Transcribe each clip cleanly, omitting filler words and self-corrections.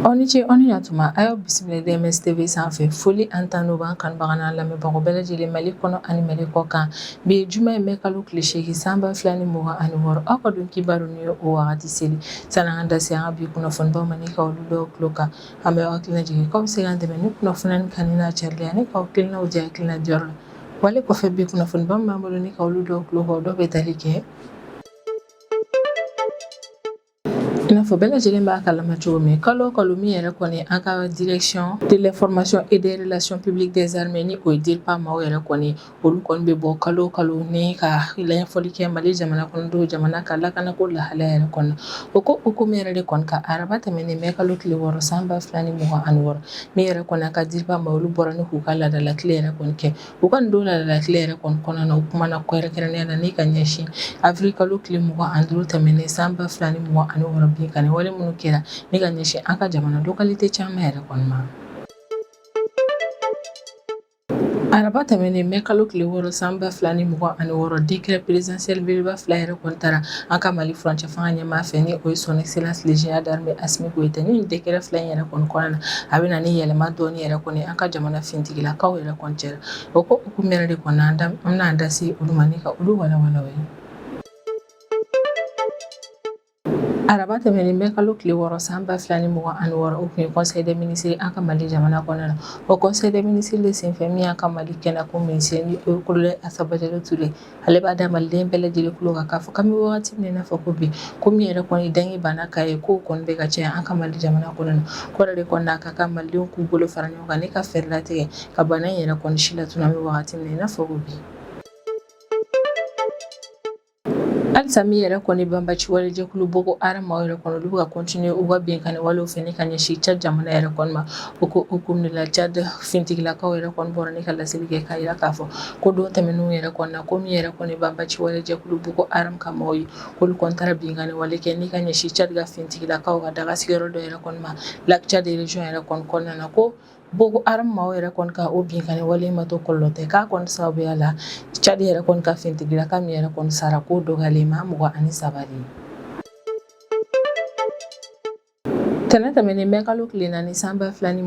Aw ni ce, aw ni ɲatuma. A y'aw bisimila DMS TV sanfɛ. Foli ani tanu b'an kanubaga n'an lamɛnbagaw bɛɛ lajɛlen, Mali kɔnɔ ani Mali kɔ kan. Bi ye juma ye, mɛ kalo tile 8, san 2026. Aw ka don kibaru ni ye o wagati seli. Sani an ka da se an ka bi kunnafonibaw ma ni ka olu dɔw tulo kan, an bɛ aw hakilina jigin k'aw bɛ se k'an dɛmɛ ni kunnafoniya kanu n'a carili ani k'aw hakilinaw di hakilina diyɔrɔ la. Wale kɔfɛ, bi kunnafoniba min b'an bolo ni ka olu dɔw tulo kan, o dɔw bɛ tali kɛ i n'a fɔ bɛɛ lajɛlen b'a kalama cogo min, kalo o kalo, min yɛrɛ kɔni an ka Direction de l'information et des relations publiques des armées, ni o ye DIRPA maaw yɛrɛ kɔni, olu kɔni bɛ bɔ kalo o kalo ni ka ɲɛfɔli kɛ Mali jamana kɔnɔdenw, jamana ka lakanako lahalaya yɛrɛ kɔnɔ. O ko hukumu yɛrɛ de kɔni kan, araba tɛmɛnen, mɛ kalo tile 6, san 2026, min yɛrɛ kɔni an ka DIRPA maaw, olu bɔra ni k'u ka laadala tile yɛrɛ kɔni kɛ. U ka nin don laadala tile yɛrɛ kɔni kɔnɔna na, u kumana kɛrɛnkɛrɛnnenya la ni ka ɲɛsin avril kalo tile 25 tɛmɛnen, san 2026, binkanni wale minnu kɛra ni ka ɲɛsin an ka jamana localité caman yɛrɛ kɔni ma. Araba tɛmɛnen, mɛ kalo tile 6, san 2026, décret présidentiel belebeleba fila yɛrɛ kɔni tara an ka Mali furancɛ fanga ɲɛmaa fɛ, ni o ye Son Excellence le général d'armée Assimi Goïta. Ni décret fila in yɛrɛ kɔni kɔnɔna na, a bɛ na ni yɛlɛma dɔɔni yɛrɛ kɔni an ka jamana finitigilakaw yɛrɛ kɔni cɛla. O ko hukumu yɛrɛ de kɔni, an bɛna an da se olu ma ni ka olu walawala o ye. Araba tɛmɛnen, mɛ kalo tile 6, san 2026, o tun ye conseil des ministres an ka Mali jamana kɔnɔna na. O conseil des ministres de senfɛ, min y'an ka Mali kɛnɛko ministre, ni o ye colonel Asa Bajalo Ture, ale b'a da maliden bɛɛ lajɛlen tulo kan k'a fɔ k'an bɛ wagati min na, i n'a fɔ ko bi, ko min yɛrɛ kɔni dengue bana ka ye, k'o kɔni bɛ ka caya an ka Mali jamana kɔnɔna na. Ko yɛrɛ de kɔni a ka kan malidenw k'u bolo fara ɲɔgɔn kan ni ka fɛɛrɛ latigɛ ka bana in yɛrɛ kɔni si latunu an bɛ wagati min na, i n'a fɔ ko bi. Halisa, min yɛrɛ kɔni banbaci walejɛkulu Boko Haram maaw yɛrɛ kɔni, olu bɛ ka continuer u ka binkanni walew fɛ ni ka ɲɛsin Tchad jamana yɛrɛ kɔni ma. O ko hukumu de la, Tchad finitigilakaw yɛrɛ kɔni bɔra ni ka laseli kɛ k'a jira k'a fɔ ko don tɛmɛnenw yɛrɛ kɔni na, ko min yɛrɛ kɔni banbaci walejɛkulu Boko Haram ka maaw ye, k'olu kɔni taara binkanni wale kɛ ni ka ɲɛsin Tchad ka finitigilakaw ka daga sigiyɔrɔ dɔ yɛrɛ kɔni ma, Lac Tchad région yɛrɛ kɔni kɔnɔna na. Ko Boko Haram maaw yɛrɛ kɔni ka o binkanni wale ma to kɔlɔlɔ tɛ, k'a kɔni sababuya la, Tchad yɛrɛ kɔni ka finitigilaka min yɛrɛ kɔni sara, k'o dɔgɔyalen maa 23 de ye. Tɛnɛn tɛmɛnen, mɛ kalo tile 4, san 2026,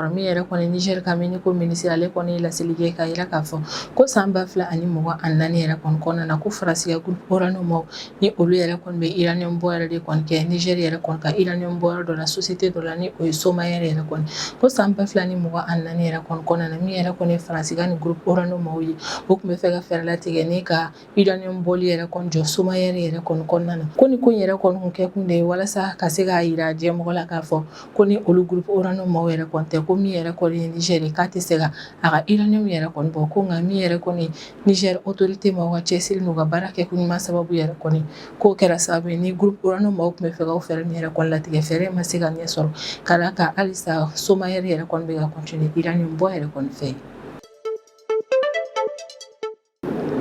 min yɛrɛ kɔni Niger ka miniko minisiri, ale kɔni ye laseli kɛ k'a jira k'a fɔ ko san 2024 yɛrɛ kɔni kɔnɔna na, ko Faransi ka groupe Orano maaw, ni olu yɛrɛ kɔni bɛ uranium bɔ yɛrɛ de kɔni kɛ Niger yɛrɛ kɔni ka uranium bɔ yɔrɔ dɔ la, société dɔ la, ni o ye Somaïr yɛrɛ kɔni, ko san 2024 yɛrɛ kɔni kɔnɔna na, min yɛrɛ kɔni ye Faransi ka ni groupe Orano maaw ye, o tun bɛ fɛ ka fɛɛrɛ latigɛ ni ka uranium bɔli yɛrɛ kɔni jɔ Somaïr yɛrɛ kɔni kɔnɔna na. Ko ni ko in yɛrɛ kɔni kun kɛ kun de ye walasa ka se k'a jira diɲɛmɔgɔ la k'a fɔ ko ni olu groupe Orano maaw yɛrɛ kɔni tɛ, ko min yɛrɛ kɔni ye Niger ye, k'a tɛ se ka a ka uranium yɛrɛ kɔni bɔ. Ko nka min yɛrɛ kɔni Niger autorité maaw ka cɛsiri n'u ka baara kɛ ko ɲuman sababu yɛrɛ kɔni, k'o kɛra sababu ye ni groupe Orano maaw tun bɛ fɛ ka o fɛɛrɛ min yɛrɛ kɔni latigɛ, fɛɛrɛ ma se ka ɲɛ sɔrɔ, ka d'a kan halisa Somaïr yɛrɛ kɔni bɛ ka continuer uranium bɔ yɛrɛ kɔni fɛ.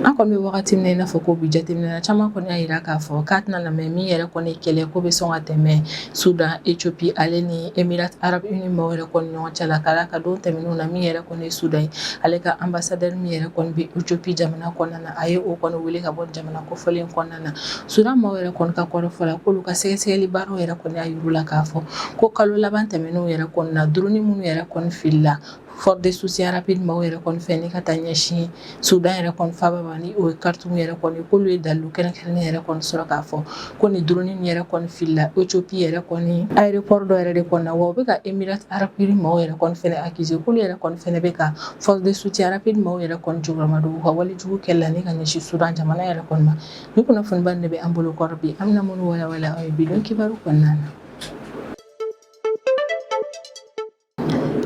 An kɔni bɛ wagati min na, i n'a fɔ ko bi, jateminɛ caman kɔni y'a jira k'a fɔ k'a tɛna na mɛn, min yɛrɛ kɔni kɛlɛ ko bɛ sɔn ka tɛmɛ Soudan, Éthiopie ale ni Émirats Arabes Unis maaw yɛrɛ kɔni ɲɔgɔn cɛ la, ka d'a kan don tɛmɛnenw na, min yɛrɛ kɔni ye Soudan ye, ale ka ambassadeur min yɛrɛ kɔni bɛ Éthiopie jamana kɔnɔna na, a ye o kɔni wele ka bɔ jamana kofɔlen kɔnɔna na. Soudan maaw yɛrɛ kɔni ka kɔrɔfɔ la, k'olu ka sɛgɛsɛgɛli baaraw yɛrɛ kɔni y'a yir'u la k'a fɔ ko kalo laban tɛmɛnenw yɛrɛ kɔni na, drone minnu yɛrɛ kɔni filila force de soutien rapide maaw yɛrɛ kɔni fɛ ni ka taa ɲɛsin Soudan yɛrɛ kɔni faaba ma, ni o ye Khartoum yɛrɛ kɔni, k'olu ye dalilu kɛrɛnkɛrɛnnen yɛrɛ kɔni sɔrɔ k'a fɔ ko ni drone nin yɛrɛ kɔni filila Éthiopie yɛrɛ kɔni aéroport dɔ yɛrɛ de kɔni na. Wa u bɛ ka Émirats Arabes Unis maaw yɛrɛ kɔni fɛnɛ accuser, k'olu yɛrɛ kɔni fɛnɛ bɛ ka force de soutien rapide maaw yɛrɛ kɔni jukɔrɔma don u ka walejugu kɛli la ni ka ɲɛsin Soudan jamana yɛrɛ kɔni ma. Ni kunnafoniba nin de bɛ an bolo kɔrɔ bi, an bɛna minnu walawala aw ye bi don kibaru kɔnɔna na.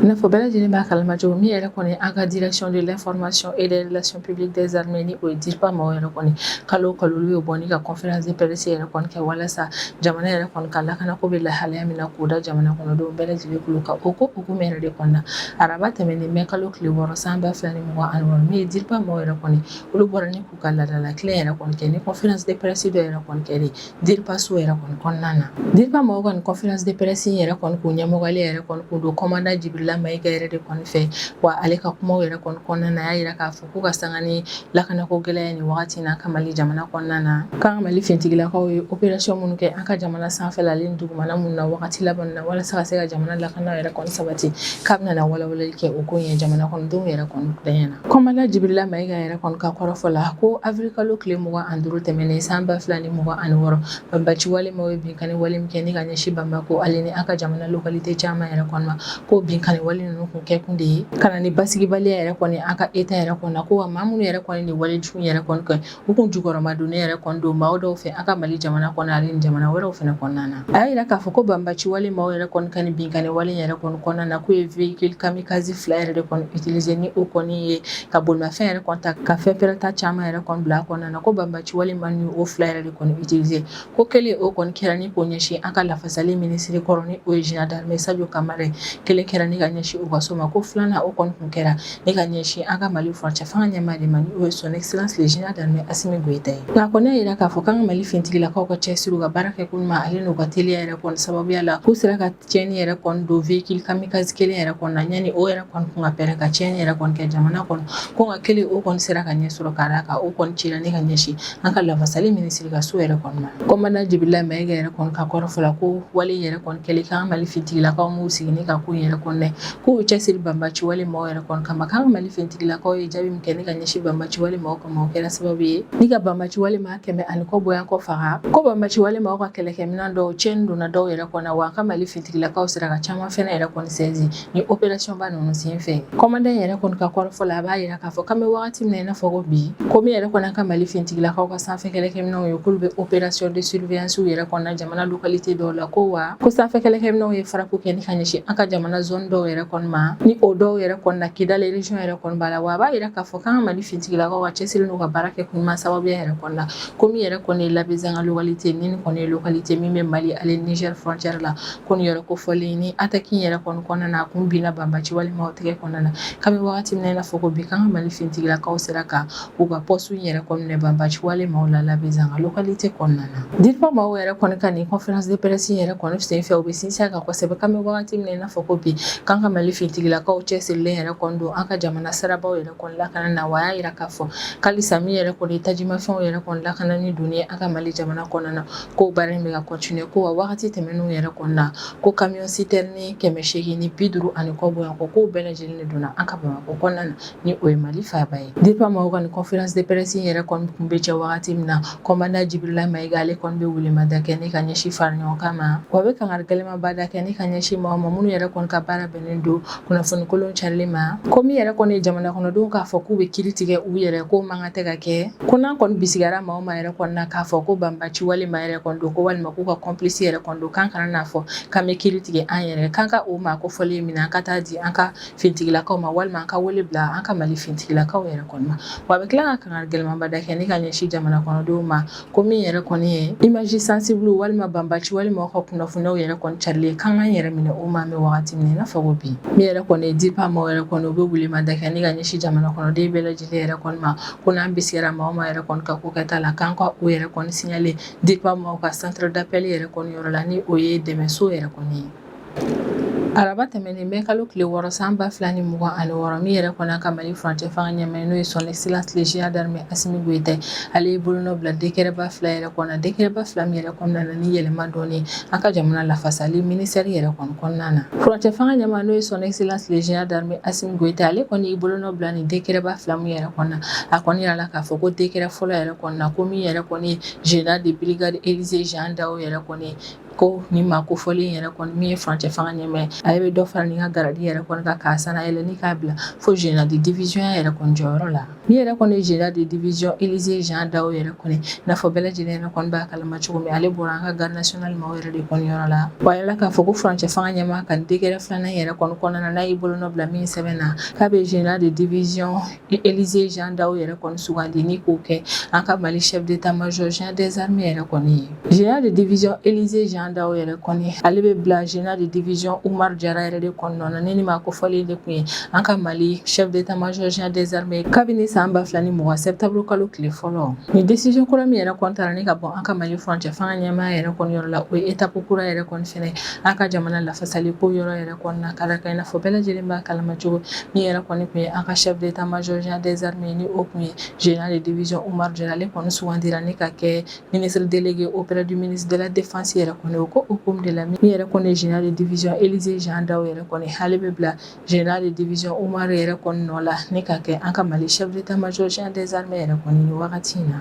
I n'a fɔ bɛɛ lajɛlen b'a kalama cogo min yɛrɛ kɔni, an ka Direction de l'information et des relations publiques des armées, ni o ye DIRPA maaw yɛrɛ kɔni, kalo o kalo olu bɛ bɔ ni ka conférence de presse yɛrɛ kɔni kɛ walasa jamana yɛrɛ kɔni ka lakanako bɛ lahalaya min na, k'o da jamana kɔnɔdenw bɛɛ lajɛlen tulo kan. O ko hukumu yɛrɛ de kɔnɔna, araba tɛmɛnen, mɛ kalo tile 6, san 2026, min ye DIRPA maaw yɛrɛ kɔni, olu bɔra ni k'u ka laadala tile yɛrɛ kɔni kɛ ni conférence de presse dɔ yɛrɛ kɔni kɛ DIRPA so yɛrɛ kɔni kɔnɔna na. DIRPA maaw ka nin conférence de presse yɛrɛ kɔni kun ɲɛmɔgɔlen yɛrɛ kɔni kun don commandant Jibrila Jibirila Mayiga yɛrɛ de kɔni fɛ. Wa ale ka kumaw yɛrɛ kɔni kɔnɔna na, a y'a jira k'a fɔ k'u ka sanga ni lakanako gɛlɛya nin wagati na ka Mali jamana kɔnɔna na, k'an ka Mali finitigilakaw ye opération minnu kɛ an ka jamana sanfɛla ale ni dugumana minnu na wagati laban na, walasa ka se ka jamana lakana yɛrɛ kɔni sabati, k'a bɛna na walawalali kɛ o ko ye jamana kɔnɔdenw yɛrɛ kɔni ɲɛna. Commandant Jibirila Mayiga yɛrɛ kɔni ka kɔrɔfɔ la, ko avril kalo tile 25 tɛmɛnen san 2026, banbaci wale maaw ye binkanni wale min kɛ ni ka ɲɛsin Bamakɔ ale ni an ka jamana localité caman yɛrɛ kɔni ma, ko binkanni wale ninnu kun kɛ kun de ye ka na ni basigibaliya yɛrɛ kɔni an ka État yɛrɛ kɔni na, ko wa maa minnu yɛrɛ kɔni ni wale jugu yɛrɛ kɔni kɛ, u kun jukɔrɔmadonnen yɛrɛ kɔni don maa dɔw fɛ an ka Mali jamana kɔnɔ ale ni jamana wɛrɛw fana kɔnɔna na. A y'a jira k'a fɔ ko banbaci wale maaw yɛrɛ kɔni ka nin binkanni wale yɛrɛ kɔni kɔnɔna na, k'u ye véhicule kamikaze 2 yɛrɛ de kɔni utiliser, ni o kɔni ye ka bolimafɛn yɛrɛ kɔni ta ka fɛn pɛrɛnta caman yɛrɛ kɔni bila a kɔnɔna na. Ko banbaci wale maa ninnu o 2 yɛrɛ de kɔni utiliser, ko kelen o kɔni kɛra ni k'o ɲɛsin an ka lafasali minisiri kɔrɔ, ni o ye général d'armée Sadio Kamara ye, kelen kɛra ni ka ɲɛsin u ka so ma, ko filanan o kɔni kun kɛra ni ka ɲɛsin an ka Mali furancɛ fanga ɲɛmaa de ma, ni o ye son excellence le général d'armée Assimi Goïta ye. Nka kɔni y'a jira k'a fɔ k'an ka Mali finitigilakaw ka cɛsiri, u ka baara kɛ ko ɲuman ale n'u ka teliya yɛrɛ kɔni sababuya la, k'u sera ka tiɲɛni yɛrɛ kɔni don véhicule kamikaze kelen yɛrɛ kɔni na ɲani o yɛrɛ kɔni kun ka pɛrɛn ka tiɲɛni yɛrɛ kɔni kɛ jamana kɔnɔ, ko nka kelen o kɔni sera ka ɲɛ sɔrɔ ka d'a kan o kɔni cira ni ka ɲɛsin an ka lafasali minisiri ka so yɛrɛ kɔni ma. Commandant Jibirila Mayiga yɛrɛ kɔni ka kɔrɔfɔ la, ko wale yɛrɛ kɔni kɛlen, k'an ka Mali finitigilakaw m'u sigi ni ka ko yɛrɛ kɔni dɛ, k'u cɛsiri banbaci wale maaw yɛrɛ kɔni kama, k'an ka Mali finitigilakaw ye jaabi min kɛ ni ka ɲɛsin banbaci wale maaw kama, o kɛra sababu ye ni ka banbaci wale maa 100 ani kɔ bɔyan kɔ faga, ko banbaci wale maaw ka kɛlɛkɛminɛn dɔw tiɲɛni donna dɔw yɛrɛ kɔnɔ, wa an ka Mali finitigilakaw sera ka caman fɛnɛ yɛrɛ kɔni saisi ni opération ba ninnu sen fɛ. Commandant yɛrɛ kɔni ka kɔrɔfɔ la, a b'a jira k'a fɔ k'an bɛ wagati min na i n'a fɔ ko bi, ko min yɛrɛ kɔni an ka Mali finitigilakaw ka sanfɛ kɛlɛkɛminɛnw ye, k'olu bɛ opération de surveillance yɛrɛ kɔnɔna jamana localité dɔw la, ko wa ko sanfɛ kɛlɛkɛminɛnw ye frappe kɛ ni ka ɲɛsin an ka jamana zone dɔw yɛrɛ kɔni ma, ni o dɔw yɛrɛ kɔni na Kidal région yɛrɛ kɔni b'a la. Wa a b'a jira k'a fɔ k'an ka Mali finitigilakaw ka cɛsiri n'u ka baara kɛ ko ɲuman sababuya yɛrɛ kɔni na, ko min yɛrɛ kɔni ye Labezanga localité, ni kɔni ye localité min bɛ Mali ale Niger frontière la, ko nin yɔrɔ kofɔlen ni attaque yɛrɛ kɔni kɔnɔna na, a kun binna banbaci wale maaw tɛgɛ kɔnɔna na. K'an bɛ wagati min na i n'a fɔ ko bi, k'an ka Mali finitigilakaw sera ka u ka poste yɛrɛ kɔni minɛ banbaci wale maaw la Labezanga localité kɔnɔna na. DIRPA maaw yɛrɛ kɔni ka nin conférence de presse yɛrɛ kɔni senfɛ, u bɛ sinsin a kan kosɛbɛ k'an bɛ wagati min na i n'a fɔ ko bi, k'an ka Mali finitigilakaw cɛsirilen yɛrɛ kɔni don an ka jamana sirabaw yɛrɛ kɔni lakana na. Wa a y'a jira k'a fɔ k'alisa min yɛrɛ kɔni ye tajimafɛnw yɛrɛ kɔni lakanani donni ye an ka Mali jamana kɔnɔna na, ko baara in bɛ ka continuer, ko wa wagati tɛmɛnenw yɛrɛ kɔni na, ko camion citerne 850 ani kɔ bɔyan kɔ, k'o bɛɛ lajɛlen de donna an ka Bamakɔ kɔnɔna na, ni o ye Mali faaba ye. DIRPA maaw ka nin conférence de presse yɛrɛ kɔni kun bɛ cɛ wagati min na, commandant Jibirila Mayiga ale kɔni bɛ welemada kɛ ni ka ɲɛsin fara ɲɔgɔn kan ma, wa a bɛ kangari gɛlɛnmanba da kɛ ni ka ɲɛsin maaw ma minnu yɛrɛ kɔni ka baara bɛnnen don kunnafoni kolon carili ma, ko min yɛrɛ kɔni ye jamana kɔnɔdenw k'a fɔ k'u bɛ kiri tigɛ u yɛrɛ, ko man kan tɛ ka kɛ, ko n'an kɔni bisigara maa o maa yɛrɛ kɔni na k'a fɔ ko banbaci wale maa yɛrɛ kɔni don, ko walima k'u ka complice yɛrɛ kɔni don, k'an kana n'a fɔ k'an bɛ kiri tigɛ an yɛrɛ, k'an ka o maa kofɔlen minɛ, an ka taa di an ka finitigilakaw ma, walima an ka wele bila an ka Mali finitigilakaw yɛrɛ kɔni ma. Wa a bɛ tila ka kangari gɛlɛnmanba da kɛ ni ka ɲɛsin jamana kɔnɔdenw ma, ko min yɛrɛ kɔni ye image sensible walima banbaci wale maaw ka kunnafoniyaw yɛrɛ kɔni carili ye, k'an k'an yɛrɛ minɛ o ma an bɛ wagati min na i n'a fɔ ko bi. Min yɛrɛ kɔni ye DIRPA maaw yɛrɛ kɔni, u bɛ welemada kɛ ni ka ɲɛsin jamana kɔnɔden bɛɛ lajɛlen yɛrɛ kɔni ma, ko n'an bisigara maa o maa yɛrɛ kɔni ka ko kɛta la, k'an ka o yɛrɛ kɔni signaler DIRPA maaw ka centre d'appel yɛrɛ kɔni yɔrɔ la, ni o ye dɛmɛso yɛrɛ kɔni ye. Araba tɛmɛnen mɛ kalo tile 6 san 2026, min yɛrɛ kɔni ka Mali furancɛ fanga ɲɛmaa, n'o ye son excellence le général d'armée Assimi Goïta, ale ye bolonɔ bila décret ba 2 yɛrɛ kɔnɔ, décret ba 2 min yɛrɛ kɔnɔna na ni yɛlɛma dɔɔni an ka jamana lafasali ministère yɛrɛ kɔni kɔnɔna na. Furancɛ fanga ɲɛmaa, n'o ye son excellence le général d'armée Assimi Goïta, ale kɔni y'i bolonɔ bila nin décret ba 2 min yɛrɛ kɔnɔna, a kɔni yira la k'a fɔ ko décret fɔlɔ yɛrɛ kɔnɔna, ko min yɛrɛ kɔni ye général de brigade Élisée Jean Dao yɛrɛ kɔni, ko nin maa kofɔlen yɛrɛ kɔni min ye furancɛ fanga ɲɛmaa ye, ale bɛ dɔ fara nin ka grade yɛrɛ kɔni kan k'a sanayɛlɛ ni k'a bila fo général de division yɛrɛ kɔni jɔyɔrɔ la. Min yɛrɛ kɔni ye général de division Élisée Jean Dao yɛrɛ kɔni, n'a fɔ bɛɛ lajɛlen yɛrɛ kɔni b'a kalama cogo min, ale bɔra an ka garde nationale maaw yɛrɛ de kɔni yɔrɔ la. Wa a yirala k'a fɔ ko furancɛ fanga ɲɛmaa ka décret filanan yɛrɛ kɔni kɔnɔna na, n'a y'i bolonɔ bila min sɛbɛn na, k'a bɛ général de division Élisée Jean Dao yɛrɛ kɔni sugandi ni k'o kɛ an ka Mali chef d'état-major général des armées yɛrɛ kɔni ye. Général de division Élisée Jean Jean Dao yɛrɛ kɔni, ale bɛ bila général de division Oumar Diarra yɛrɛ de kɔni nɔ na. Ni maa kofɔlen de tun ye an ka Mali chef d'état-major général des armées kabini san 2020 septembre kalo tile fɔlɔ. Ni décision kura min yɛrɛ kɔni tara ni ka bɔ an ka Mali furancɛ fanga ɲɛmaa yɛrɛ kɔni yɔrɔ la, o ye étape kura yɛrɛ kɔni fɛnɛ an ka jamana lafasali ko yɔrɔ yɛrɛ kɔni na, ka d'a kan i n'a fɔ bɛɛ lajɛlen b'a kalama cogo min yɛrɛ kɔni tun ye an ka chef d'état-major général des armées, ni o tun ye général de division Oumar Diarra, ale kɔni sugandira ni ka kɛ ministre délégué auprès du ministre de la défense yɛrɛ kɔni. O ko hukumu de la, min yɛrɛ kɔni ye général de division Élisée Jean Dao yɛrɛ kɔni, ale bɛ bila général de division Oumar yɛrɛ kɔni nɔ la ni ka kɛ an ka Mali chef d'état-major général des armées yɛrɛ kɔni ni wagati in na.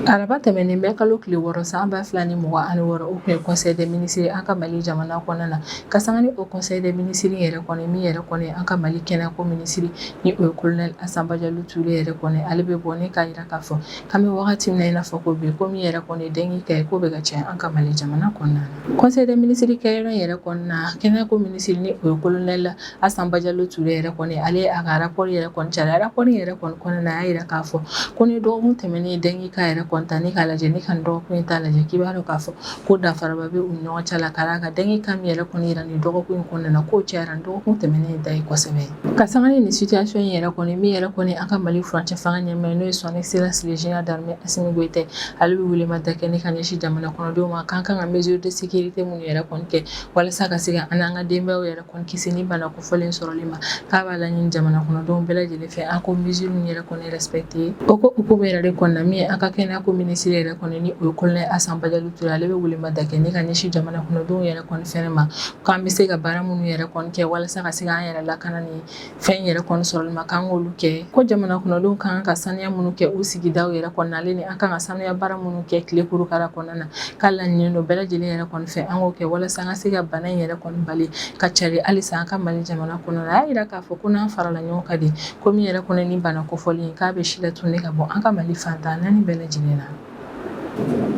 Araba tɛmɛnen mai kalo tile 6 san 2026, o tun ye conseil des ministres an ka Mali jamana kɔnɔna na. Ka sanga ni o conseil des ministres yɛrɛ kɔni, min yɛrɛ kɔni an ka Mali kɛnɛyako minisiri, ni o ye colonel Asan Bajalo Ture yɛrɛ kɔni, ale bɛ bɔ ni k'a jira k'a fɔ k'an bɛ wagati min na i n'a fɔ ko bi, ko min yɛrɛ kɔni dengue cas ye, k'o bɛ ka caya an ka Mali jamana kɔnɔna na. Conseil des ministres kɛyɔrɔ yɛrɛ kɔnɔna na, kɛnɛyako minisiri, ni o ye colonel Asan Bajalo Ture yɛrɛ kɔni, ale a ka rapport yɛrɛ kɔni cari. Rapport yɛrɛ kɔni kɔnɔna na, a y'a jira k'a fɔ ko ni dɔgɔkun tɛmɛnen dengue cas yɛrɛ kɔni ta ni k'a lajɛ ni ka nin dɔgɔkun in ta lajɛ, k'i b'a dɔn k'a fɔ ko danfaraba bɛ u ni ɲɔgɔn cɛ la, ka d'a kan dengue cas min yɛrɛ kɔni yira nin dɔgɔkun in kɔnɔna na, k'o cayara ni dɔgɔkun tɛmɛnen in ta ye kosɛbɛ. Ka sanga ni nin situation in yɛrɛ kɔni, min yɛrɛ kɔni an ka Mali furancɛ fanga ɲɛmaa, n'o ye son excellence le général d'armée Assimi Goïta, ale bɛ welemada kɛ ni ka ɲɛsin jamana kɔnɔdenw ma k'an kan ka mesure de sécurité minnu yɛrɛ kɔni kɛ walasa ka se ka an n'an ka denbayaw yɛrɛ kɔni kisi ni bana kofɔlen sɔrɔli ma, k'a b'a laɲini jamana kɔnɔdenw bɛɛ lajɛlen fɛ an ko mesure ninnu yɛrɛ kɔni respecter. O ko hukumu yɛrɛ de kɔnɔna, min ye an ka kɛnɛyako minisiri yɛrɛ kɔni, ni o ye colonel Asan Bajalo Ture, ale bɛ welemada kɛ ni ka ɲɛsin jamana kɔnɔdenw yɛrɛ kɔni fɛnɛ ma k'an bɛ se ka baara minnu yɛrɛ kɔni kɛ walasa ka se k'an yɛrɛ lakana ni fɛn yɛrɛ kɔni sɔrɔli ma, k'an k'olu kɛ. Ko jamana kɔnɔdenw ka kan ka sanuya minnu kɛ u sigidaw yɛrɛ kɔnɔna, ale ni an kan ka sanuya baara minnu kɛ tile kurukara kɔnɔna na, k'a laɲininen don bɛɛ lajɛlen yɛrɛ kɔni fɛ an k'o kɛ walasa an ka se ka bana in yɛrɛ kɔni bali ka cari halisa an ka Mali jamana kɔnɔna na. A y'a jira k'a fɔ ko n'an farala ɲɔgɔn kan de, ko min yɛrɛ kɔni ni bana kofɔlen in, k'a bɛ si latunu ka bɔ an ka Mali fan 14 bɛɛ lajɛlen na.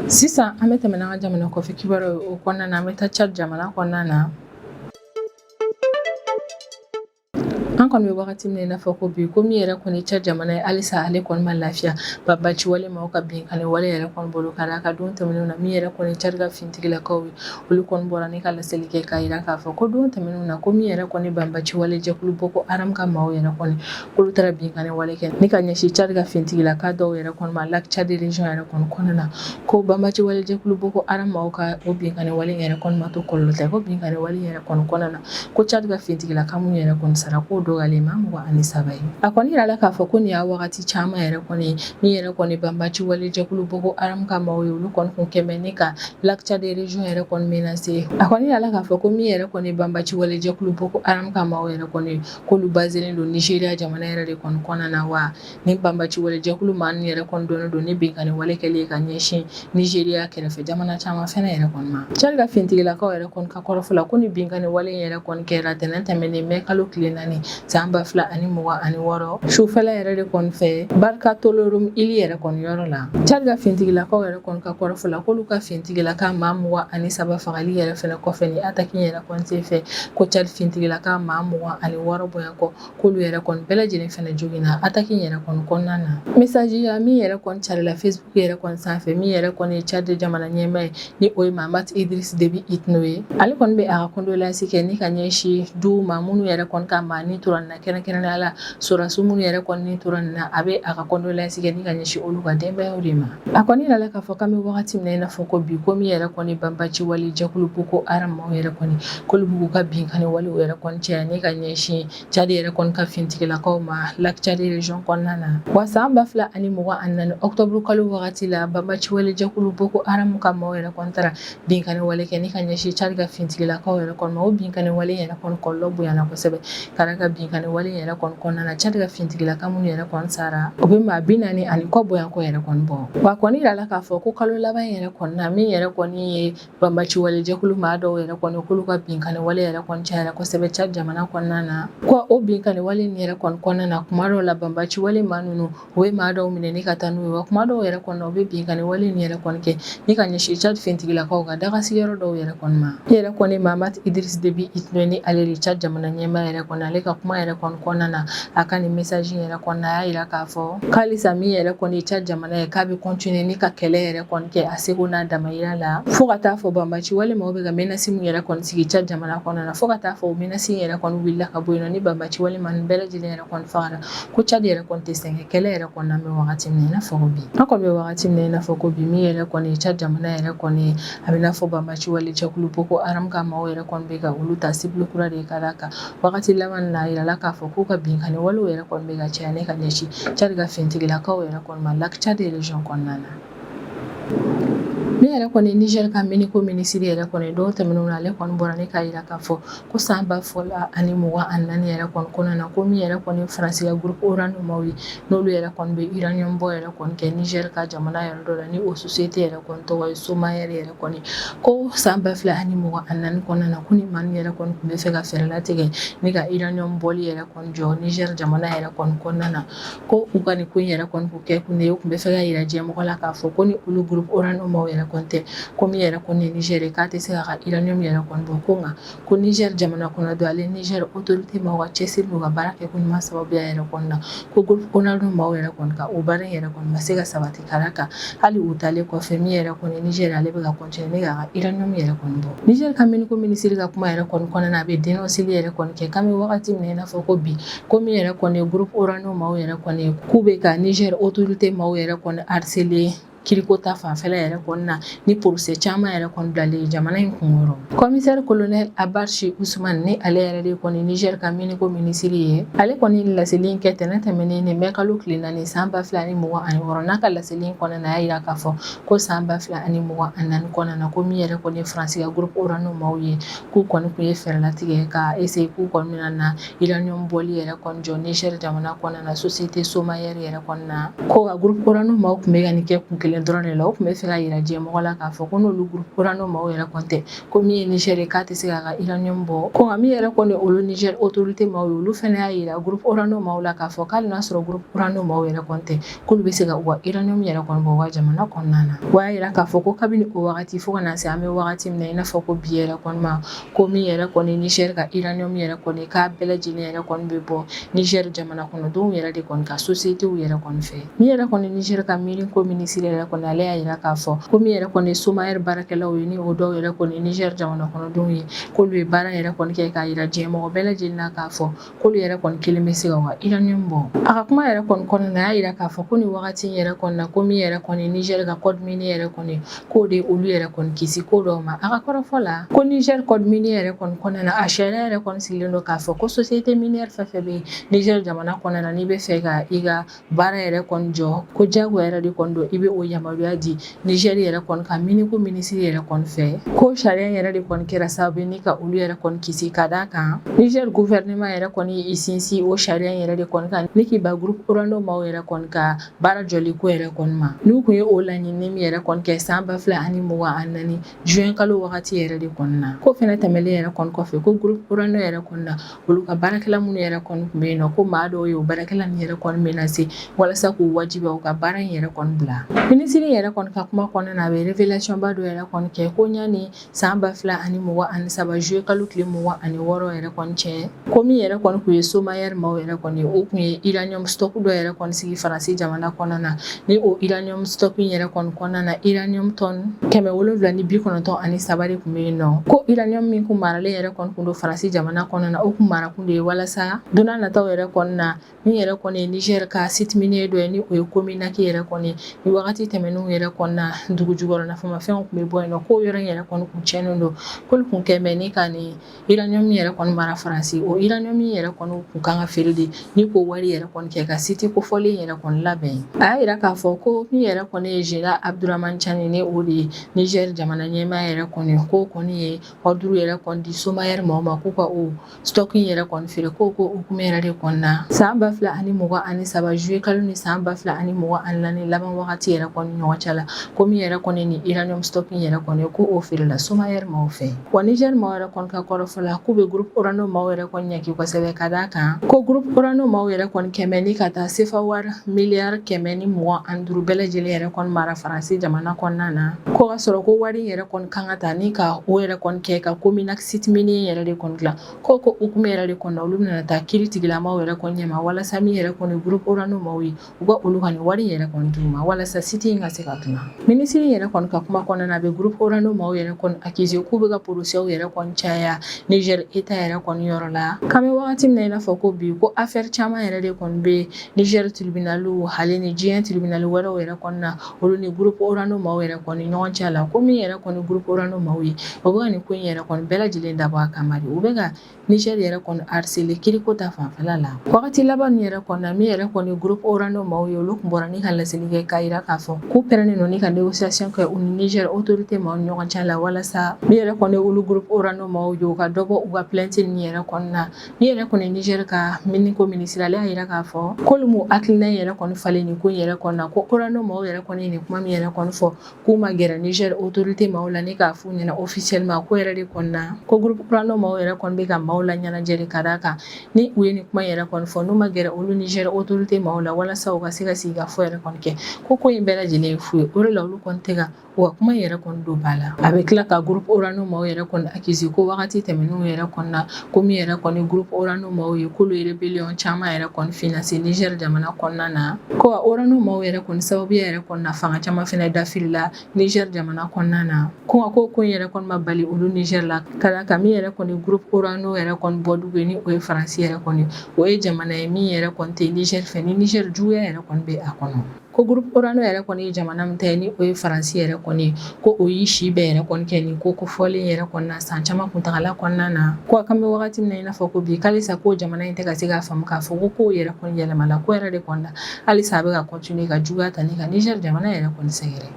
Sisan an bɛ tɛmɛ n'an ka jamana kɔfɛ kibaruyaw ye. O kɔnɔna na, an bɛ taa Tchad jamana kɔnɔna na. An kɔni bɛ wagati min na i n'a fɔ ko bi, ko min yɛrɛ kɔni Tchad jamana ye, halisa ale kɔni ma lafiya banbaci wale maaw ka binkanni wale yɛrɛ kɔni bolo, ka d'a kan don tɛmɛnenw na, min yɛrɛ kɔni Tchad ka finitigilakaw ye, olu kɔni bɔra ni ka laseli kɛ k'a jira k'a fɔ ko don tɛmɛnenw na, ko min yɛrɛ kɔni banbaci wale jɛkulu Boko Haram ka maaw yɛrɛ kɔni, k'olu taara binkanni wale kɛ ni ka ɲɛsin Tchad ka finitigilaka dɔw yɛrɛ kɔni ma Lac Tchad région yɛrɛ kɔni kɔnɔna na. Ko banbaci wale jɛkulu Boko Haram maaw ka o binkanni wale yɛrɛ kɔni ma to kɔlɔlɔ tɛ. Ko binkanni wale yɛrɛ kɔni kɔnɔna na, ko Tchad ka finitigilaka minnu yɛrɛ kɔni sara, k'o dɔgɔyalen maa 23 ye. A kɔni yirala k'a fɔ ko nin y'a wagati caman yɛrɛ kɔni ye min yɛrɛ kɔni banbaci wale jɛkulu Boko Haram ka maaw ye, olu kɔni kun kɛmɛ ni ka Lac Tchad région yɛrɛ kɔni menacer. A kɔni yirala k'a fɔ ko min yɛrɛ kɔni banbaci wale jɛkulu Boko Haram ka maaw yɛrɛ kɔni, k'olu baselen don Nigeria jamana yɛrɛ de kɔni kɔnɔna na. Wa ni banbaci wale jɛkulu maa ninnu yɛrɛ kɔni dɔnnen don ni binkanni wale kɛli ye ka ɲɛsin Nigeria kɛrɛfɛ jamana caman fɛnɛ yɛrɛ kɔni ma. Tchad ka finitigilakaw yɛrɛ kɔni ka kɔrɔfɔ la, ko ni binkanni wale yɛrɛ kɔni kɛra tɛnɛn tɛmɛnen mai kalo tile 4 san 2026 sufɛla yɛrɛ de kɔni fɛ, Barka Tolorum ili yɛrɛ kɔni yɔrɔ la. Tchad ka finitigilakaw yɛrɛ kɔni ka kɔrɔfɔ la, k'olu ka finitigilaka maa 23 fagali yɛrɛ fɛnɛ kɔfɛ ni ataki yɛrɛ kɔni senfɛ, ko Tchad finitigilaka maa 26 bɔɲɔgɔn kɔ, k'olu yɛrɛ kɔni bɛɛ lajɛlen fɛnɛ joginna ataki yɛrɛ kɔni kɔnɔna na. Message ya min yɛrɛ kɔni carila Facebook yɛrɛ kɔni sanfɛ, min yɛrɛ kɔni ye Tchad jamana ɲɛmaa ye, ni o ye Mahamat Idriss Déby Itno ye, ale kɔni bɛ a ka condoléance kɛ ni ka ɲɛsin du ma minnu yɛrɛ kɔni ka maa ni tora nin na, kɛrɛnkɛrɛnnenya la sɔrɔdasi minnu yɛrɛ kɔni ni tora nin na, a bɛ a ka condoléance kɛ ni ka ɲɛsin olu ka denbayaw de ma. A kɔni yirala k'a fɔ k'an bɛ wagati min na i n'a fɔ ko bi, ko min yɛrɛ kɔni banbaci wale jɛkulu Boko Haram maaw yɛrɛ kɔni, k'olu b'u ka binkanni walew yɛrɛ kɔni caya ni ka ɲɛsin Tchad yɛrɛ kɔni ka finitigilakaw ma Lac Tchad région kɔnɔna na. Wa san 2024 octobre kalo wagati la, banbaci wale jɛkulu Boko Haram ka maaw yɛrɛ kɔni taara binkanni wale kɛ ni ka ɲɛsin Tchad ka finitigilakaw yɛrɛ kɔni ma. O binkanni wale yɛrɛ kɔni kɔlɔlɔ bonyana kosɛbɛ, ka d'a kan binkanni wale yɛrɛ kɔni kɔnɔna na, Tchad ka finitigilaka minnu yɛrɛ kɔni sara, o bɛ maa 40 ani kɔ bɔɲɔgɔnko yɛrɛ kɔni bɔ. Wa kɔni yirala k'a fɔ ko kalo laban yɛrɛ kɔni na, min yɛrɛ kɔni ye banbaci wale jɛkulu maa dɔw yɛrɛ kɔni, k'olu ka binkanni wale yɛrɛ kɔni cayara kosɛbɛ Tchad jamana kɔnɔna na. Ko o binkanni wale nin yɛrɛ kɔni kɔnɔna na, kuma dɔw la banbaci wale maa ninnu, u bɛ maa dɔw minɛ ni ka taa n'u ye, wa kuma dɔw yɛrɛ kɔni, u bɛ binkanni wale nin yɛrɛ kɔni kɛ ni ka ɲɛsin Tchad finitigilakaw ka dagasigi yɔrɔ dɔw yɛrɛ kɔni ma. I yɛrɛ kɔni Mahamat Idriss Déby Itno, ni ale de Tchad jamana ɲɛmaa yɛrɛ kɔni, ale ka kuma yɛrɛ kɔni kɔnɔna na, a ka nin message yɛrɛ kɔnɔna, a y'a yira k'a fɔ k'alisa min yɛrɛ kɔni ye Tchad jamana ye, k'a bɛ continuer ni ka kɛlɛ yɛrɛ kɔni kɛ a seko n'a damayira la, fo ka taa fɔ banbaci wale maaw bɛ ka menace min yɛrɛ kɔni sigi Tchad jamana kɔnɔna na, fo ka taa fɔ o menace yɛrɛ kɔni wulila ka bɔ yen nɔ, ni banbaci wale maa bɛɛ lajɛlen yɛrɛ kɔni fagara, ko Tchad yɛrɛ kɔni tɛ sɛgɛn kɛlɛ yɛrɛ kɔni na. Bɛ wagati min na i n'a fɔ ko bi, an kɔni bɛ wagati min na i n'a fɔ ko bi, min yɛrɛ kɔni ye Tchad jamana yɛrɛ kɔni ye, a bɛ n'a fɔ banbaci wale jɛkulu Boko Haram ka maaw yɛrɛ kɔni bɛ ka olu ta cible kura de ye, ka d'a kan wagati laban na, a yirala k'a fɔ k'u ka binkanni walew yɛrɛ kɔni bɛ ka caya ne ka ɲɛsin Tchad ka finitigilakaw yɛrɛ kɔni ma Lac Tchad région kɔnɔna na. Min yɛrɛ kɔni Niger ka miniko minisiri yɛrɛ kɔni, don tɛmɛnenw na, ale kɔni bɔra ne k'a yira k'a fɔ ko san 2024 yɛrɛ kɔni kɔnɔna na, ko min yɛrɛ kɔni Faransi ka groupe Orano maaw ye, n'olu yɛrɛ kɔni bɛ uranium bɔ yɛrɛ kɔni kɛ Niger ka jamana yɛrɛ dɔ la, ni o société yɛrɛ kɔni tɔgɔ ye Somaer yɛrɛ kɔni, ko san 2024 kɔnɔna na, ko ni maa yɛrɛ kɔni tun bɛ fɛ ka fɛɛrɛ latigɛ ni ka uranium bɔli yɛrɛ kɔni jɔ Niger jamana yɛrɛ kɔni kɔnɔna na, ko u ka nin ko in yɛrɛ kɔni k'u kɛ kun de ye, u tun bɛ fɛ ka yira diɲɛmɔgɔ la k'a fɔ ko ni olu groupe Orano maaw yɛrɛ kɔni tɛ, ko min yɛrɛ kɔni ye Niger ye, k'a tɛ se k'a ka uranium yɛrɛ kɔni bɔ, ko nka ko Niger jamana kɔnɔ don, ale Niger autorité maaw ka cɛsiri n'u ka baara kɛ ko ɲuman sababuya yɛrɛ kɔni na, ko groupe Orano maaw yɛrɛ kɔni ka o baara in yɛrɛ kɔni ma se ka sabati, ka d'a kan hali u taalen kɔfɛ, min yɛrɛ kɔni Niger, ale bɛ ka continuer ne k'a ka uranium yɛrɛ kɔni bɔ. Niger ka miniko minisiri ka kuma yɛrɛ kɔni kɔnɔna na, a bɛ dénonceli yɛrɛ kɔni kɛ k'an bɛ wagati min na i n'a fɔ ko bi, ko min yɛrɛ kɔni ye groupe Orano maaw yɛrɛ kɔni, k'u bɛ ka Niger autorité maaw yɛrɛ kɔni harceler kiriko ta fanfɛla yɛrɛ kɔni na, ni procès caman yɛrɛ kɔni bilalen jamana in kunkɔrɔ. Commissaire colonel Abarchi Ousmane, ni ale yɛrɛ de kɔni Niger ka miniko minisiri ye, ale kɔni laseli kɛ tɛnɛn tɛmɛnen ni mɛ kalo tile 4 san 2026. N'a ka laseli kɔnɔna na, a y'a yira k'a fɔ ko san 2024 kɔnɔna na, ko min yɛrɛ kɔni ye Faransi ka groupe Orano maaw ye, k'u kɔni tun ye fɛɛrɛ latigɛ ka essayer k'u kɔni bɛna na uranium bɔli yɛrɛ kɔni jɔ Niger jamana kɔnɔna na, société Somaer yɛrɛ kɔnɔna na, ko ka groupe Orano maaw tun bɛ ka nin kɛ kun kelen dɔrɔn de la, u tun bɛ fɛ ka yira diɲɛmɔgɔ la k'a fɔ ko n'olu groupe Orano maaw yɛrɛ kɔni tɛ, ko min ye Niger ye, k'a tɛ se k'a ka uranium bɔ. Ko nka min yɛrɛ kɔni olu Niger autorité maaw ye, olu fana y'a yira groupe Orano maaw la k'a fɔ k'hali n'a sɔrɔ groupe Orano maaw yɛrɛ kɔni tɛ, k'olu bɛ se ka u ka uranium yɛrɛ kɔni bɔ u ka jamana kɔnɔna na. Wa y'a yira k'a fɔ ko kabini o wagati fo ka na se an bɛ wagati min na i n'a fɔ ko bi yɛrɛ kɔni ma, ko min yɛrɛ kɔni Niger ka uranium yɛrɛ kɔni, k'a bɛɛ lajɛlen yɛrɛ kɔni bɛ bɔ Niger jamana kɔnɔdenw yɛrɛ de kɔni ka sociétéw yɛrɛ kɔni fɛ. Min yɛrɛ kɔni Niger ka miniko minisiri yɛrɛ kɔni, ale y'a yira k'a fɔ ko min yɛrɛ kɔni Somaer baarakɛlaw ye, ni o dɔw yɛrɛ kɔni Niger jamana kɔnɔdenw ye, k'olu ye baara yɛrɛ kɔni kɛ k'a yira diɲɛmɔgɔ bɛɛ lajɛlen na k'a fɔ k'olu yɛrɛ kɔni kelen bɛ se ka u ka uranium bɔ. A ka kuma yɛrɛ kɔni kɔnɔna na, a y'a yira k'a fɔ ko nin wagati in yɛrɛ kɔni na, ko min yɛrɛ kɔni Niger ka code minier yɛrɛ kɔni, k'o de olu yɛrɛ kɔni kisi ko dɔw ma. A ka kɔrɔfɔ la, ko Niger code minier yɛrɛ kɔni kɔnɔna na, a sariya yɛrɛ kɔni sigilen don k'a fɔ ko société minière fɛn fɛn bɛ Niger jamana kɔnɔna na, n'i bɛ fɛ ka i ka baara yɛrɛ kɔni jɔ, ko jagoya yɛrɛ de kɔni don i bɛ o yamaruya di Niger yɛrɛ kɔni ka miniko minisiri yɛrɛ kɔni fɛ. Ko sariya yɛrɛ de kɔni kɛra sababu ni ka olu yɛrɛ kɔni kisi, ka d'a kan Niger gouvernement yɛrɛ kɔni y'i sinsin o sariya yɛrɛ de kɔni kan ni k'i ban groupe Orano maaw yɛrɛ kɔni ka baara jɔli ko yɛrɛ kɔni ma, n'u tun ye o laɲini min yɛrɛ kɔni kɛ san 2024 juin kalo wagati yɛrɛ de kɔni na. Ko fɛnɛ tɛmɛlen yɛrɛ kɔni kɔfɛ, ko groupe Orano yɛrɛ kɔni na, olu ka baarakɛla minnu yɛrɛ kɔni tun bɛ yen nɔ, ko maa dɔw ye o baarakɛla nin yɛrɛ kɔni menacé walasa k'u wajibiya u ka baara in yɛrɛ kɔni bila. Minisiri yɛrɛ kɔni ka kuma kɔnɔna na, a bɛ révélation ba dɔ yɛrɛ kɔni kɛ ko ɲani san 2023 juillet kalo tile 26 yɛrɛ kɔni cɛ, ko min yɛrɛ kɔni tun ye Somaer maaw yɛrɛ kɔni, o tun ye uranium stock dɔ yɛrɛ kɔni sigi Faransi jamana kɔnɔna na, ni o uranium stock in yɛrɛ kɔni kɔnɔna na, uranium tonne 793 de tun bɛ yen nɔ. Ko uranium min kun maralen yɛrɛ kɔni kun don Faransi jamana kɔnɔna na, o kun marakun de ye walasa don n'a nataw yɛrɛ kɔni na, min yɛrɛ kɔni ye Niger ka site minier dɔ ye, ni o ye Cominak yɛrɛ kɔni, ni wagati tɛmɛnenw yɛrɛ kɔni na, dugu jukɔrɔ nafamafɛnw tun bɛ bɔ yen nɔ, k'o yɔrɔ in yɛrɛ kɔni kun tiɲɛnen don, k'olu kun kɛ mɛ ni ka nin uranium yɛrɛ kɔni mara Faransi. O uranium yɛrɛ kɔni kun kan ka feere de ni k'o wari yɛrɛ kɔni kɛ ka site kofɔlen yɛrɛ kɔni labɛn. A y'a yira k'a fɔ ko min yɛrɛ kɔni ye Général Abdourahamane Tiani, ni o de ye Niger jamana ɲɛmaa yɛrɛ kɔni, k'o kɔni ye ordre yɛrɛ kɔni di Somaer maaw ma k'u ka o stock in yɛrɛ kɔni feere. Ko hukumu yɛrɛ de kɔni na, san 2023 juillet kalo ni san 2024 laban wagati yɛrɛ kɔni. kɔni ɲɔgɔn cɛ la, ko min yɛrɛ kɔni ni uranium stock yɛrɛ kɔni, ko o feerela Somaer maaw fɛ. Wa Niger maaw yɛrɛ kɔni ka kɔrɔfɔ la, k'u bɛ groupe Orano maaw yɛrɛ kɔni ɲangi kosɛbɛ, ka d'a kan ko groupe Orano maaw yɛrɛ kɔni kɛmɛ ni ka taa sefa wari miliyari 125 bɛɛ lajɛlen yɛrɛ kɔni mara Faransi jamana kɔnɔna na, ko ka sɔrɔ ko wari yɛrɛ kɔni kan ka ta ni ka o yɛrɛ kɔni kɛ ka Cominak site minier yɛrɛ de kɔni dilan. Ko hukumu yɛrɛ de kɔnɔ, olu bɛna taa kiri tigilamaw yɛrɛ kɔni ɲɛma walasa min yɛrɛ kɔni groupe Orano maaw ye, u ka olu ka nin wari yɛrɛ kɔni d'u ma walasa site in ka se ka dilan. Minisiri yɛrɛ kɔni ka kuma kɔnɔna na, a bɛ groupe Orano maaw yɛrɛ kɔni accuser k'u bɛ ka procès yɛrɛ kɔni caya Niger État yɛrɛ kɔni yɔrɔ la. K'an bɛ wagati min na i n'a fɔ ko bi, ko affaire caman yɛrɛ de kɔni bɛ Niger tribunal ale ni diɲɛ tribunal wɛrɛw yɛrɛ kɔni na, olu ni groupe Orano maaw yɛrɛ kɔni ɲɔgɔn cɛ la, ko min yɛrɛ kɔni groupe Orano maaw ye, o bɛ ka nin ko in yɛrɛ kɔni bɛɛ lajɛlen dabɔ a kama de, u bɛ ka Niger yɛrɛ kɔni harceler kiriko ta fanfɛla la. Wagati laban nin yɛrɛ kɔni na, min yɛrɛ kɔni groupe Orano maaw ye, olu tun bɔra ni ka laseli kɛ k'a jira k'a fɔ k'u pɛrɛnnen don ni ka négociation kɛ u ni Niger autorité maaw ni ɲɔgɔn cɛ la, walasa min yɛrɛ kɔni olu groupe Orano maaw ye, u ka dɔ bɔ u ka plainte nin yɛrɛ kɔni na. Min yɛrɛ kɔni Niger ka mine ko minisiri, ale y'a jira k'a fɔ k'olu m'u hakilina yɛrɛ kɔni falen nin ko in yɛrɛ kɔni na, ko Orano maaw yɛrɛ kɔni ye nin kuma min yɛrɛ kɔni fɔ, k'u ma gɛrɛ Niger autorité maaw la ni k'a f'u ɲɛna officiellement ko yɛrɛ de kɔni na, ko groupe Orano maaw yɛrɛ kɔni bɛ ka maaw la ɲɛnajɛ de, ka d'a kan ni u ye nin kuma yɛrɛ kɔni fɔ, n'u ma gɛrɛ olu Niger autorité maaw la walasa u ka se ka sigi ka fɔ yɛrɛ kɔni kɛ, ko in bɛɛ lajɛlen ye fu ye. O de la olu kɔni tɛ ka u ka kuma yɛrɛ kɔni don ba la. A bɛ tila ka groupe Orano maaw yɛrɛ kɔni accuser ko wagati tɛmɛnenw yɛrɛ kɔni na, ko min yɛrɛ kɔni groupe Orano maaw ye, k'olu ye rébellion caman yɛrɛ kɔni financer Niger jamana kɔnɔna na, ko wa Orano maaw yɛrɛ kɔni sababuya yɛrɛ kɔni na, fanga caman fɛnɛ dafirila Niger jamana kɔnɔna na, ko nka ko in yɛrɛ kɔni ma bali olu Niger la, ka d'a kan min yɛrɛ kɔni groupe Orano yɛrɛ kɔni bɔdugu ye, ni o ye Faransi yɛrɛ kɔni, o ye jamana ye min yɛrɛ kɔni tɛ Niger fɛ, ni Niger juguya yɛrɛ kɔni bɛ a kɔnɔ. Ko groupe Orano yɛrɛ kɔni ye jamana min ta ye, ni o ye Faransi yɛrɛ kɔni ye, ko o y'i si bɛɛ yɛrɛ kɔni kɛ nin ko kofɔlen yɛrɛ kɔni na san caman kuntagala kɔnɔna na, ko a kan bɛ wagati min na i n'a fɔ ko bi, k'alisa ko jamana in tɛ ka se k'a faamu k'a fɔ ko kow yɛrɛ kɔni yɛlɛmala ko yɛrɛ de kɔni na, halisa a bɛ ka continuer ka juguya ta ni ka Niger jamana yɛrɛ kɔni sɛgɛrɛ.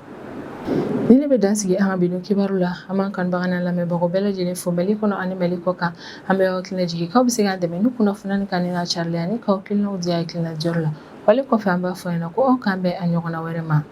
Ni ne bɛ dan sigi an ka bi don kibaru la. An b'an kanubaga n'an lamɛnbagaw bɛɛ lajɛlen fo Mali kɔnɔ ani Mali kɔ kan. An bɛ aw hakilina jigin k'aw bɛ se k'an dɛmɛ ni kunnafoni ka ni n'a carili ani k'aw hakilinaw di hakilina jɔyɔrɔ la. Wale kɔfɛ, an b'a fɔ ɲɛna ko aw k'an bɛn a ɲɔgɔnna wɛrɛ ma.